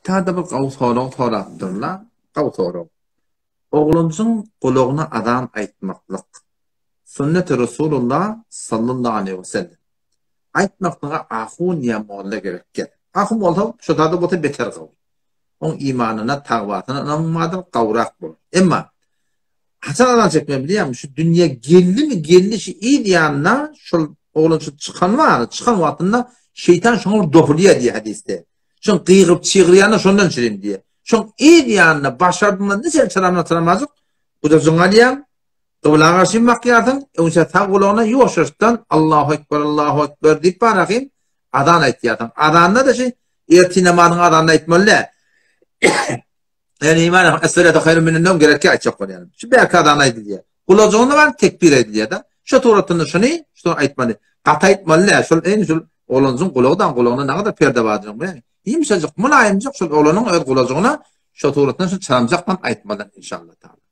Tada bir gawy sorag sorapdyrlar. Gawy sorag. Oglanjyň gulagyna azan aýtmaklyk. Sünneti Resulullah sallallahu aleýhi we sellem. Aýtmaklyga ahun ýa molla gerekýär. Ahun bolsa, şo zada bolsa beter gawy. Oň imanyna, tagwasyna ynamyň bardyr, gawurak bolar. Emma haçan azan çekmeli bilýäňmi? Şu dünýä geldimi, geldi şu yz ýanyna şol oglan şu çykan bar, çykan wagtynda şeýtan şoňa bir dopulýar diýýär hadysda. Şoň gygyryp çygyrýany şondan çürim diýýär. Şoň yz ýanyna başardyňdan niçe çyramna çyramajyk gujajyňy alýaň, gybla garşy bakýarsyň, öňçä sag gulagyna ýuwaş-ýuwaşdan Allahu ekber, Allahu ekber diýip barahyn azan aýtýarsyň. Azanda-da şu ertir namazyň azanyny aýtmaly däl. Ýani iman es-salatu haýrun minen-nowm gerekýär aýtjak bolýanym. Şu bärki azan aýdylýar. Gulajygyna bar tekbir aýdylýar-da. Şu suratynda şuny şu aýtmaly. Gaty aýtmaly däl. Şol eýni şol oglanjyň gulagydan gulagyna nägadar perde bardyr bilýäňmi? Ýumşajyk, mylaýymjyk şol oglanyň öz gulajygyna şu suratynda şu çalamjakdan aýtmaly inşallah taala.